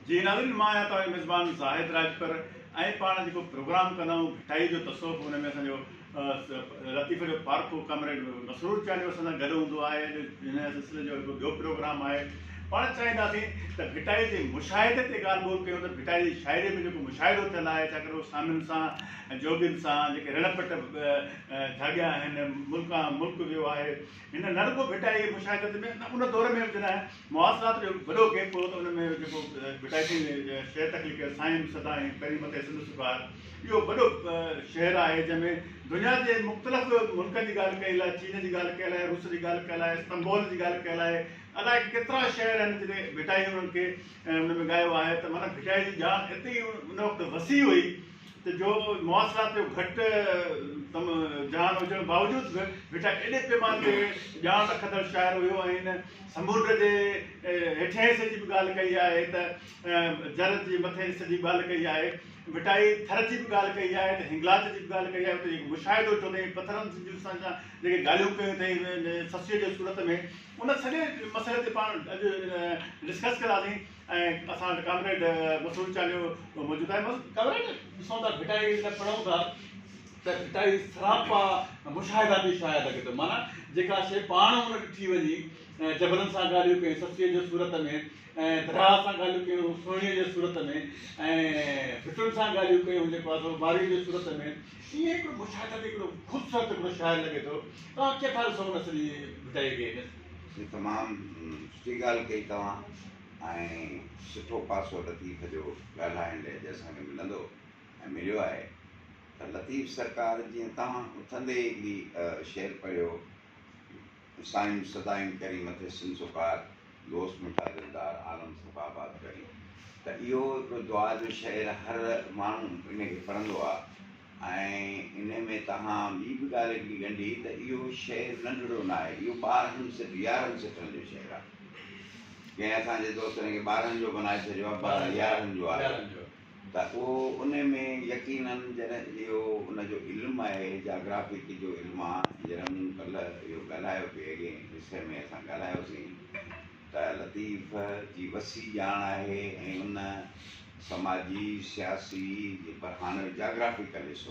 جي ناظرين مان آهيان توهان جو ميزبان زاهد راڄپر ۽ پاڻ جيڪو پروگرام ڪندا آهيون ڀٽائي جو تصوف ان ۾ اسان جو لطيف جو پارکو ڪامريڊ مسرور چانڊيو اسان سان گڏ هوندو آهي اڄ هن سلسلي جو هڪ ٻيو پروگرام آهي پاڻ چاهينداسين ته ڀٽائي جي مشاهدي تي ڳالهه ٻولهه ڪيون ته ڀٽائي جي شاعري ۾ جيڪو مشاهدو ٿيل آهي ڇاڪاڻ اهو سامين سان جوڳين سان جيڪي رڻ پٽ جهاڳيا آهن ملڪان ملڪ ويو آهي هن نه رڳو ڀٽائي جي مشاهدت ۾ ان دور ۾ به جڏهن مواصلات جو وڏو گيپ هو ته ان ۾ جيڪو ڀٽائي سائين شعر تخليق ڪيو سائين سدائين پرين مٿي سنڌ سڪار اهو وڏو شعر آهي جنهن ۾ دنيا جي مختلف ملڪن جي ڳالهه ڪيل آهي چين جي ڳالهه ڪيل آهي روس جي ڳالهه ڪيل آهي استنبول جي ڳالهه ڪيل آهي الائي ڪيترا شعر آهن جتي ڀٽائي انهن کي ان ۾ ڳايو آهي ته معنيٰ ڀٽائي جي ڄاڻ ايتري ان وقت وسيع هئي ته جو مواصلات جو گهٽ تم جهان هجڻ باوجود به ڀٽائي ايڏي پيماني تي ڄاڻ رکندڙ شاعر هيو ۽ هن سمنڊ جي هيٺئين حصي جي به ڳالهه ڪئي آهي ته جر جي مٿئين حصي جي به ڳالهه ڪئي آهي. ڀٽائي ٿر جي به ڳالهه ڪئي آهي ته هنگلاچ جي به ڳالهه ڪئي آهي اتي جيڪو مشاهدو ٿيو اٿئي پٿرن جون سان جيڪي ڳالهيون ڪيون اٿئي سسئيء جي صورت ۾ ان سڄي مسئلي تي پاڻ اڄ ڊسڪس ڪنداسين. ۽ اسان وٽ ڪامريڊ مسرور چانڊيو موجود آهي. ڪامريڊ ڏسون ٿا ڀٽائي لاء پڙهون ٿا ته ڀٽائي سراپا مشاهداتي شاعر لڳي ٿو معنيٰ جيڪا شيء پاڻ هن ڏٺي وڃي جبلن سان ڳالهيون ڪيون سسئيء جي صورت ۾ ۽ درياهه سان ڳالهيون ڪيون سهڻيء جي صورت ۾ ۽ ڀٽن سان ڳالهيون ڪيون جيڪو آهي سو مارئيء جي صورت ۾ ائين هڪڙو مشاهداتي هڪڙو خوبصورت هڪڙو شاعر لڳي ٿو توهان ڪيئن ٿا ڏسو ان سڄي ڀٽائيء کي. جي تمام سٺي ڳالهه ڪئي توهان ۽ سٺو پاسو لطيف جو ڳالهائڻ لئه اڄ اسان کي ملندو ۽ مليو آهي ته لطيف سرڪار جيئن توهان اٿندي ئي هڪڙي شعر پڙهيو سائين سدائين ڪرين مٿي سن سڪار دوست مٺا دلدار عالم صفا آباد ڪرين ته اهو هڪڙو دعا جو شعر هر ماڻهو ان کي پڙهندو آهي ۽ انهي ۾ توهان ٻي به ڳالهه هڪڙي ڳنڍي ته اهو شعر ننڍڙو ناهي، اهو 12 سٽ 11 سٽن جو شعر آهي. ڪنهن اسان جي دوست ان کي 12 جو بنائي ڇڏيو آهي پر 11 جو آهي ته اهو انهي ۾ يقينن جڏهن اهو ان جو علم آهي جاگرافڪ جو علم آهي جڏهن مون ڪلهه اهو ڳالهايو پئي اڳئين حصي ۾ اسان ڳالهايوسين ته لطيف جي وسيع ڄاڻ آهي ۽ ان سماجي، سياسي پر هاڻي جاگرافيڪل حصو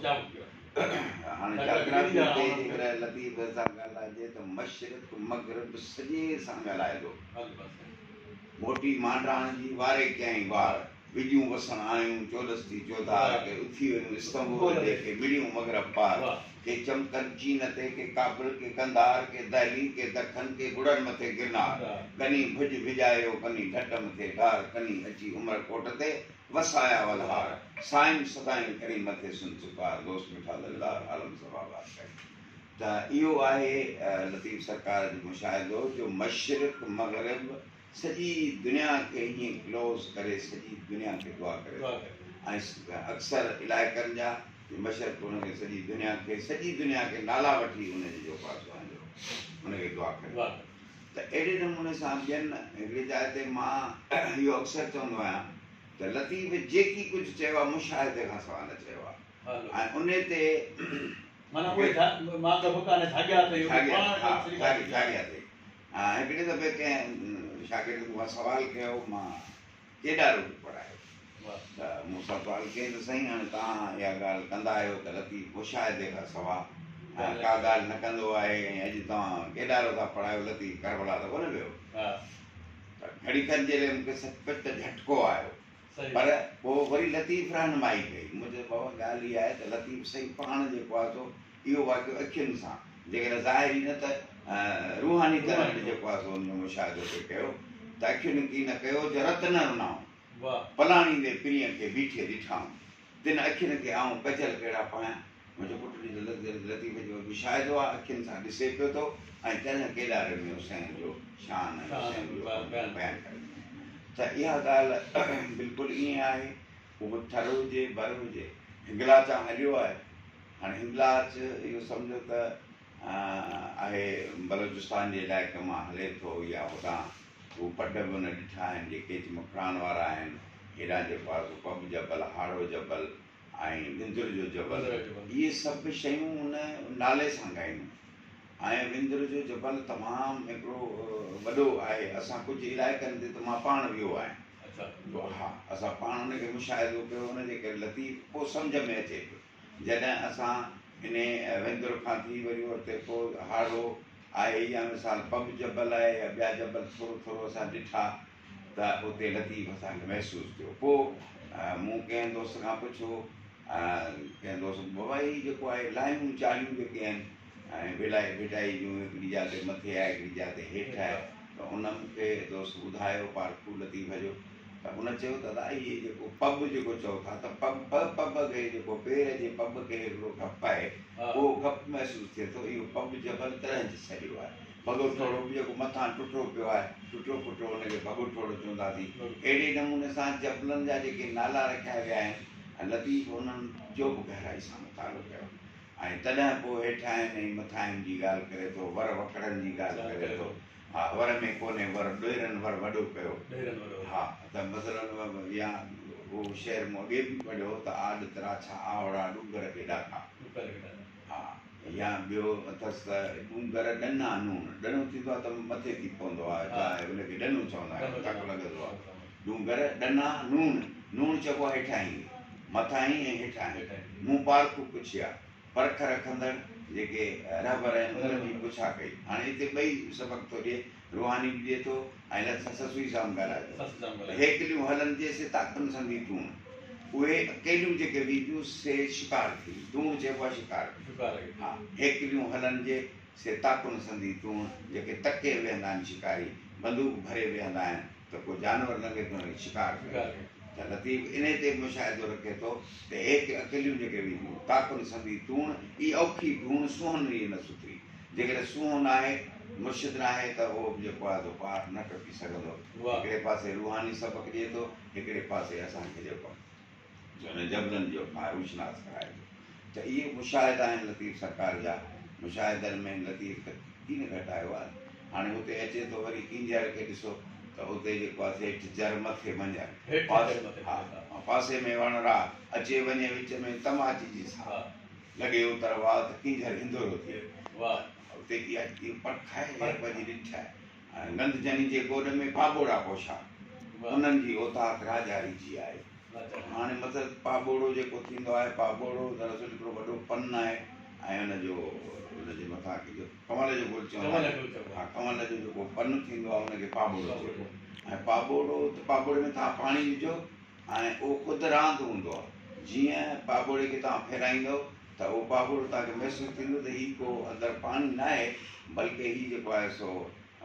هاڻي جاگرافي تي جيڪڏهن لطيف سان ڳالهائجي ته مشرق مغرب سڄي سان ڳالهائي ٿو. موٽي مانڊاڻ جي واري ڪيائين وار، وڄون وسڻ آيون چوڏس ٿي چوڌار، ڪي اٿي ويون استنبول تي، ڪي مڙيون مغرب پار. ڪي چمڪن چين تي، ڪي ڪابل، ڪي قنڌار، ڪي دهلي، ڪي دکن، ڪي گڙن مٿي گرنار، ڪني ڀڄ ڀڄايو، ڪني ڍٽ مٿي ڍار، ڪني اچي عمر ڪوٽ تي، وسايا ولهار، سائين سدائين ڪرين مٿي سن سڪار، دوست مٺا دلدار، عالم صفا آباد ڪرين. ته اهو آهي لطيف سرڪار جو مشاهدو جو مشرق مغرب سڄي دنيا کي ائين ڪلوز ڪري سڄي دنيا کي دعا ڪري ٿو ۽ اڪثر علائقن جا جي مشرق ان کي سڄي دنيا کي سڄي دنيا کي نالا وٺي ان جي جو پاسو آهن جو ان کي دعا ڪري ٿو ته اهڙي نموني سان ٻين هڪڙي جاء تي مان اهو اڪثر چوندو آهيان ته لطيف جيڪي ڪجهه چيو آهي مشاهدي کان سواء نه چيو آهي ۽ ان تي معنيٰ اهي مان ته به ڪانه جاڳيا اٿئي جاڳيا اٿئي هڪڙي دفعي ڪنهن شاگرد مون کان سوال ڪيو مان ڪيڏا روٽ پڙهايو ته مون سان سوال ڪيائين ته سائين هاڻي توهان اها ڳالهه ڪندا آهيو ته لطيف مشاهدي کان سوا ڪا ڳالهه نه ڪندو آهي ۽ اڄ توهان ڪيڏارو ٿا پڙهايو لطيف ڪربلا ته ڪونه ويو ته گهڙي کن جي لاء مون کي سچ پچ ته جهٽڪو آيو پر پوء وري لطيف رهنمائي ڪئي مون چيو بابا ڳالهه اها آهي ته لطيف سائين پاڻ جيڪو آهي سو اهو واقعو اکين سان، جيڪڏهن ظاهري نه ته روحاني طرح به جيڪو آهي سو ان جو مشاهدو پئي ڪيو ته اکين ڪي نه ڪيو جو رت نه رنائون، پلاڻيندي پرينء کي بيٺي ڏٺائون، تن اکين کي آئون ڪجل ڪهڙا پايان. منهنجو پٽ ڏس لطيف جو مشاهدو آهي، اکين سان ڏسي پيو ٿو ۽ تڏهن ڪيڏاري ۾ حسين جو شان ۽ حسين جو بيان ڪري ٿو ته اها ڳالهه بلڪل ائين آهي، اهو ٿر هجي بر هجي هنگلاچان هليو آهي. هاڻي هنگلاچ اهو سمجهو ته آهي بلوچستان جي علائقي مان هلي ٿو يا هوڏانهن هو پڊ به نه ڏٺا آهن جي ڪيچ مڪران وارا آهن هيڏانهن جيڪو آهي سو پٻ جبل هاڙهو جبل ۽ وندر جو جبل اهي سڀ شيون ان نالي سان ڳايون ۽ وندر جو جبل تمام هڪڙو وڏو آهي اسان ڪجهه علائقن تي ته مان پاڻ ويو آهيان. ها، اسان پاڻ ان کي مشاهدو ڪيو، ان جي ڪري لطيف پوء سمجهه ۾ اچي پيو. جڏهن اسان انهي ويندر کان ٿي وري اتي پوء هاڙهو آهي يا مثال پٻ جبل آهي يا ٻيا جبل ٿورو ٿورو اسان ڏٺا ته اتي لطيف اسان کي محسوس ٿيو. پوء مون ڪنهن دوست کان پڇيو، ڪنهن دوست بابا هي جيڪو آهي لاهيون چاڙهيون جيڪي آهن ۽ ڀلائي ڀٽائي جون هڪڙي جاء تي مٿي آهي هڪڙي جاء تي هيٺ آهي ته ان مون کي دوست ٻڌايو پارکو لطيف جو ته ان چيو ته ادا هي جيڪو پٻ جيڪو چئو ٿا ته پٻ پٻ کي جيڪو پير جي پٻ کي هڪڙو گهپ آهي اهو گهپ محسوس ٿئي ٿو اهو پٻ جبل ترهنج سڏيو آهي ڀڳو ٺوڙهو به جيڪو مٿان ٽٽو پيو آهي ٽٽو ڦٽو ان کي ڀڳو ٺوڙهو چونداسين اهڙي نموني سان جبلن جا جيڪي نالا رکيا ويا آهن لطيف انهن جو به گهرائي سان مطالعو ڪيو ۽ تڏهن پوء هيٺاهين ۽ مٿاهين جي ڳالهه ڪري ٿو، ور وڪڙن جي ڳالهه ڪري ٿو. ها، ور ۾ ڪونهي ور، ڏوهرن ور وڏو ڪيو. ها، ته مثلاً يا اهو شعر مون اڳي به پڙهيو هو ته آڏ تراڇا آهوڙا ڏونگر کي ڏاڪا. ها، يا ٻيو اٿس ته ڏونگر ڏنا نوڻ، ڏنو ٿيندو آهي ته مٿي ٿي پوندو آهي، جاء ان کي ڏنو چوندا آهيون، ڌڪ لڳندو آهي. ڏونگر ڏنا نوڻ، نوڻ چئبو آهي هيٺاهين کي، مٿاهين ۽ هيٺاهين. مون پارکو پڇيا، پرک رکندڙ جيڪي رهبر آهن انهن جي پڇا ڪئي. هاڻي هتي ٻئي سبق ٿو ڏئي، روحاني به ڏئي ٿو ۽ سسئي سان به ڳالهائي ٿو. هيڪليون هلن جي سي تاڪن سندي تون. اهي اڪيليون جيڪي وينديون سي شڪار ٿينديون. تون چئبو آهي شڪار کي. ها، هيڪليون هلن جي سي تاڪن سندي تون، جيڪي تڪي ويهندا آهن شڪاري، بندوق ڀري ويهندا آهن. ته ڪو جانور لنگهي ته ان کي شڪار ڪري. ته لطيف انهي تي به مشاهدو رکي ٿو ته ايڪ اڪليون جيڪي وينديون، تاڪن سندي تون، اي اوکي ڀوڻ سونهن ريء نه سٿري. جيڪڏهن سونهن ناهي، مرشد ناهي ته اهو به جيڪو آهي سو پار نه ٽپي سگهندو. هڪڙي پاسي روحاني سبق ڏئي ٿو، هڪڙي پاسي اسان کي جيڪو آهي. جو انهن جبلن جو کان روشناس ڪرائي ٿو ته اهي مشاهدا آهن لطيف سرڪار جا مشاهدن ۾ لطيف ته ڪي نه گهٽايو آهي هاڻي هتي اچي ٿو وري ڪينجهر کي ڏسو ته اتي جيڪو آهي هيٺ جر مٿي منجهر ها پاسي ۾ وڻ را اچي وڃي وچ ۾ تماچي جي سا لڳي اتر واء ته ڪينجهر هندورو ٿئي اتي اها پرک آهي اها پنهنجي ڏٺ آهي گند جني جي گوڏ ۾ پاٻوڙا پوشا، انهن جي اوطاق راجا ريجهي آهي. هاڻي مطلب پاٻوڙو جيڪو ٿيندو آهي، پاٻوڙو دراصل هڪڙو وڏو پن آهي ۽ ان جو ان جي مٿان جيڪو ڪنول جو گل چوندا آهن، ها ڪنول جو جيڪو پن ٿيندو آهي ان کي پاٻوڙو چئبو آهي. ۽ پاٻوڙو ته پاٻوڙي ۾ توهان پاڻي وجهو ۽ اهو خود راند هوندو آهي، جيئن پاٻوڙي کي توهان ڦيرائيندؤ ته اهو پاٻوڙو توهان کي محسوس ٿيندو ته هي ڪو اندر پاڻي ناهي بلڪه هي جيڪو آهي سو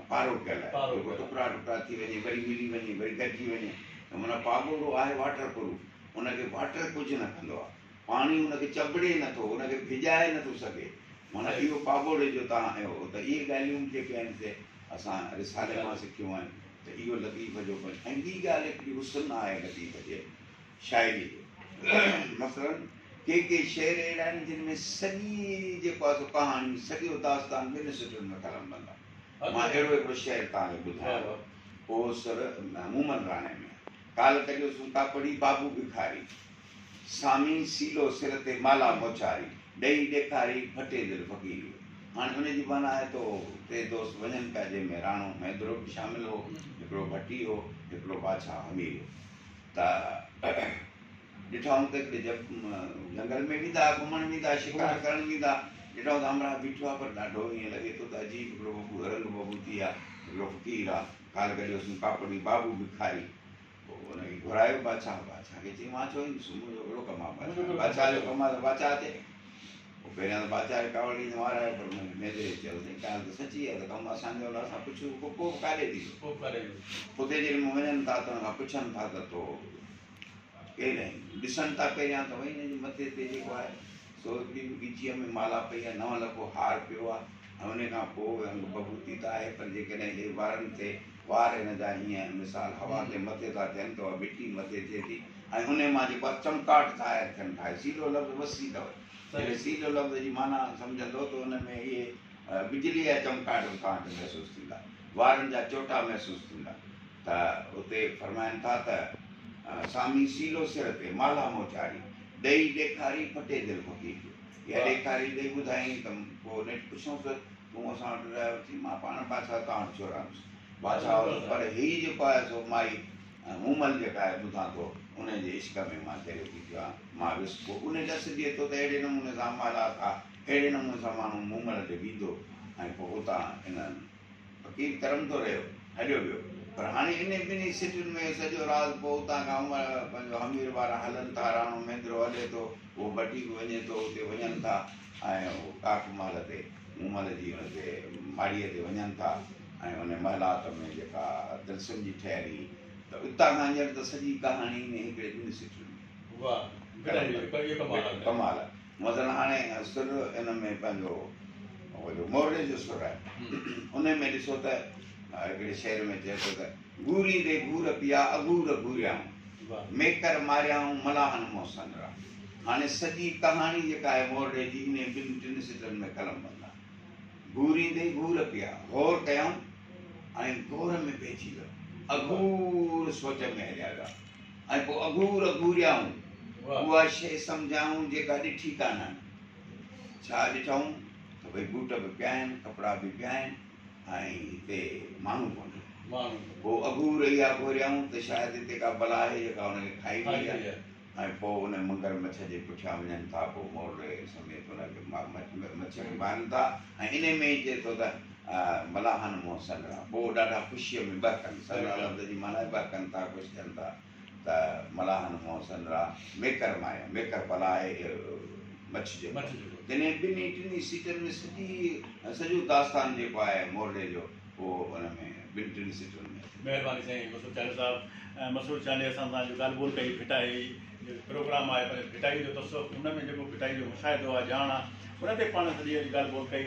پارو پيل آهي جيڪو ٽڪرا ٽڪرا ٿي وڃي وري ملي وڃي وري گڏجي وڃي ته معنيٰ پاٻوڙو آهي واٽر پروف ان کي واٽر ڪجهه نه ڪندو آهي پاڻي ان کي چنبڙي نه ٿو ان کي ڀڄائي نه ٿو سگهي معنيٰ اهو پاٻوڙي جو توهان اهو ته اهي ڳالهيون به جيڪي آهن سي اسان رسالي مان سکيون آهن ته اهو لطيف جو ۽ ٻي ڳالهه هڪڙي حسن آهي لطيف جي شاعريء جو. مثلاً ڪي ڪي شعر اهڙا آهن جن ۾ سڄي جيڪو آهي سو ڪهاڻي، سڄو داستان ٻن سٽن ۾ قلمبند آهي. مان اهڙو هڪڙو شعر توهان کي ٻڌايان ٿو. اهو سر مومل راڻي ۾ آهي. ڪالهه ڪڍيوسون ڪاپڙي، بابو بکاري. سامي سيلو سر تي مالا موچاري، ڏئي ڏيکاري ڦٽي دل فقيريء. هاڻي ان جي معنيٰ آهي ته ٽي دوست وڃن پيا جنهن ۾ راڻو ميندرو به شامل هو، هڪڙو ڀٽي هو، هڪڙو بادشاهه همير هو. ته ڏٺائون ته هڪڙي جهنگل ۾ ويندا، گهمڻ ويندا، شڪار ڪرڻ ويندا، ڏٺائون ته همراهه بيٺو آهي پر ڏاڍو ائين لڳي ٿو ته عجيب هڪڙو رنگ ڀڀوتي آهي، هڪڙو فقير آهي، ڪالهه گڏيوسون ڪاپڙي بابو بکاري، پوء ان کي گهرايو بادشاهه، بادشاهه کي چيائين مان ڇو ايندس، منهنجو ڪهڙو ڪم آهي بادشاهه، بادشاهه جو ڪم آهي ته بادشاهه اچي. پوء پهريان ته بادشاهه کي ڪاوڙ ڏيندي مارايو پر مون ميندري چيو سائين ڳالهه ته سچي آهي ته ڪم اسان جو نه اسان پڇون ڪو ڪو به ڪاڏي ٿيندو. اتي جڏهن وڃن ٿا ته ان کان پڇن ٿا ته تو ڪير آهين؟ ڏسن ٿا پهريان ته ڀئي هن جي مٿي تي جيڪو آهي سو هڪڙي ڳچيء ۾ مالا پئي آهي، نو لکو هار پيو آهي ۽ ان کان پوء رنگ ڀڀوتي ته آهي پر جيڪڏهن هي وارن تي وار هن جا هيئن مثال هوا تي مٿي ٿا ٿين ته اها مٽي مٿي ٿئي ٿي ۽ انهي مان جيڪو آهي چمڪاٽ ظاهر ٿين ٿا. هي سيلو لفظ وسي اٿو. جڏهن سيلو لفظ جي معنيٰ سمجهندو ته ان ۾ اهي بجليء جا چمڪاٽ به توهان کي محسوس ٿيندا، وارن جا چوٽا محسوس ٿيندا ته اتي فرمائن ٿا ته، سامي سيلو سر تي، مالها موچاري، ڏئي ڏيکاري، ڦٽي دل فقير جو. اها ڏيکاري ڏئي ٻڌايائين ته پوء نيٺ پڇيائونس ته تون اسان وٽ رهيو ٿي، مان پاڻ بادشاهه توهان وٽ ڇو رهندس؟ بادشاهه هوس پر هي جيڪو آهي سو مائي مومل جيڪا آهي ٻڌان ٿو ان جي عشق ۾ مان چريو ٿي پيو آهيان مان ويس پوء ان ڏس ڏئي ٿو ته اهڙي نموني سان محلات آ اهڙي نموني سان ماڻهو مومل ڏي ويندو ۽ پوء اتان انهن فقير ترندو رهيو هليو ويو پر هاڻي انهي ٻنهي سٽن ۾ سڄو راز پوء اتان کان عمر پنهنجو همير وارا هلن ٿا راڻو ميندرو هلي ٿو اهو ڀٽي به وڃي ٿو اتي وڃن ٿا ۽ اهو ڪاڪ محل تي مومل جي ان تي ماڙيء تي وڃن ٿا ۽ ان محلات ۾ جيڪا طلسم جي ٺهيل هئي ته اتان کان ڄڻ ته سڄي ڪهاڻي انهي هڪڙي ٻن سٽن ۾ واهه ڪمال آهي. مثلا هاڻي سر ان ۾ پنهنجو اهو جو مورڙي جو سر آهي ان ۾ ڏسو ته هڪڙي شعر ۾ چئي ٿو ته گهوريندي گهور پيا اگهور گهوريائون ميڪر ماريائون ملاحن مون سنرا. هاڻي سڄي ڪهاڻي جيڪا آهي مورڙي جي انهي ٻن ٽن سٽن ۾ قلم بند آهي. گهوريندي گهور پيا غور ڪيائون ۽ غور ۾ پئجي ويا اگهور سوچ ۾ هليا ويا ۽ پوء اگهور گهوريائون اها شيء سمجهيائون جيڪا ڏٺي ڪانهن. ڇا ڏٺائون ته ڀئي بوٽ به پيا آهن، ڪپڙا به پيا آهن ۽ هتي ماڻهو ڪونهي. پوء اگهور اها گهوريائون ته شايد هتي ڪا بلا آهي جيڪا هن کي کائي وئي آهي ۽ پوء ان منگر مڇ جي پٺيان وڃن ٿا پوء مورڙي سميت ان کي مڇ کي مارين ٿا ۽ انهي ۾ ئي چئي ٿو ته ملاحن منهن سنرا پوء ڏاڍا خوشيء ۾ ٻهڪن سنرا لفظ جي معنيٰ آهي ٻهڪن ٿا خوش ٿين ٿا ته ملاحن منهن سنرا ميڪر مايا ميڪر بلا آهي مڇ جو تنهن ٻنهي ٽنهي سيٽن ۾ سڄي سڄو داستان جيڪو آهي مورڙي جو اهو ان ۾ ٻن ٽن سٽن ۾. مهرباني سائين مسرور چانڊيو صاحب مسرور چانڊيي اسان سان جو ڳالهه ٻولهه ڪئي ڀٽائي جو پروگرام آهي پر ڀٽائي جو تصوف ان ۾ جيڪو ڀٽائي جو مشاهدو آهي ڄاڻ آهي ان تي پاڻ سڄي اڄ ڳالهه ٻولهه ڪئي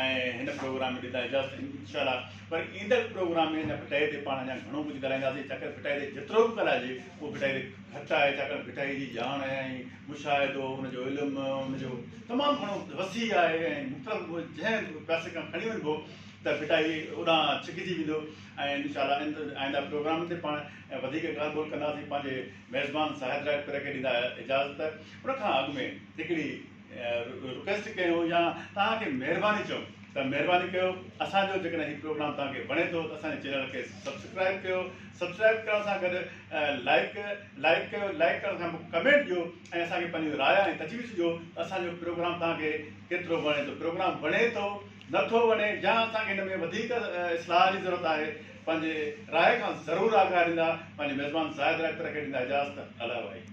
۽ هن پروگرام ۾ ڏيندا اجازت انشاء الله پر ايندڙ پروگرام ۾ اڃا ڀٽائي تي پاڻ اڃا گهڻو ڪجهه ڳالهائينداسين ڇاڪاڻ ڀٽائي تي جيترو به ڳالهائجي اهو ڀٽائي تي گهٽ آهي ڇاڪاڻ ڀٽائي جي ڄاڻ ۽ مشاهدو ان جو علم ان جو تمام گهڻو وسيع آهي ۽ مختلف جنهن پاسي کان کڻي وڃبو ته ڀٽائي اوڏانهن ڇڪجي ويندو ۽ انشاء الله آئنده پروگرامن تي پاڻ وڌيڪ ڳالهه ٻولهه ڪنداسين پنهنجي ميزبان زاهد راء پير کي ڏيندا اجازت ان کان اڳ ۾ هڪڙي رڪويسٽ ڪيون يا توهان کي مهرباني چئون ته مهرباني ڪيو اسان جو جيڪڏهن هي پروگرام توهان کي وڻي ٿو ته اسان جي چينل کي سبسڪرائب ڪيو سبسڪرائب ڪرڻ سان گڏ لائڪ لائڪ ڪيو لائڪ ڪرڻ کان پوء ڪمينٽ ڏيو ۽ اسان کي پنهنجي راء ۽ تجويز ڏيو ته اسان جو پروگرام توهان کي ڪيترو وڻي ٿو پروگرام وڻي ٿو نه ٿو وڻي يا اسان کي هن ۾ وڌيڪ اصلاح جي ضرورت آهي پنهنجي راء کان ضرور آگاهه ڏيندا پنهنجي ميزبان زاهد راء پير کي ڏيندا اجازت الله وائي.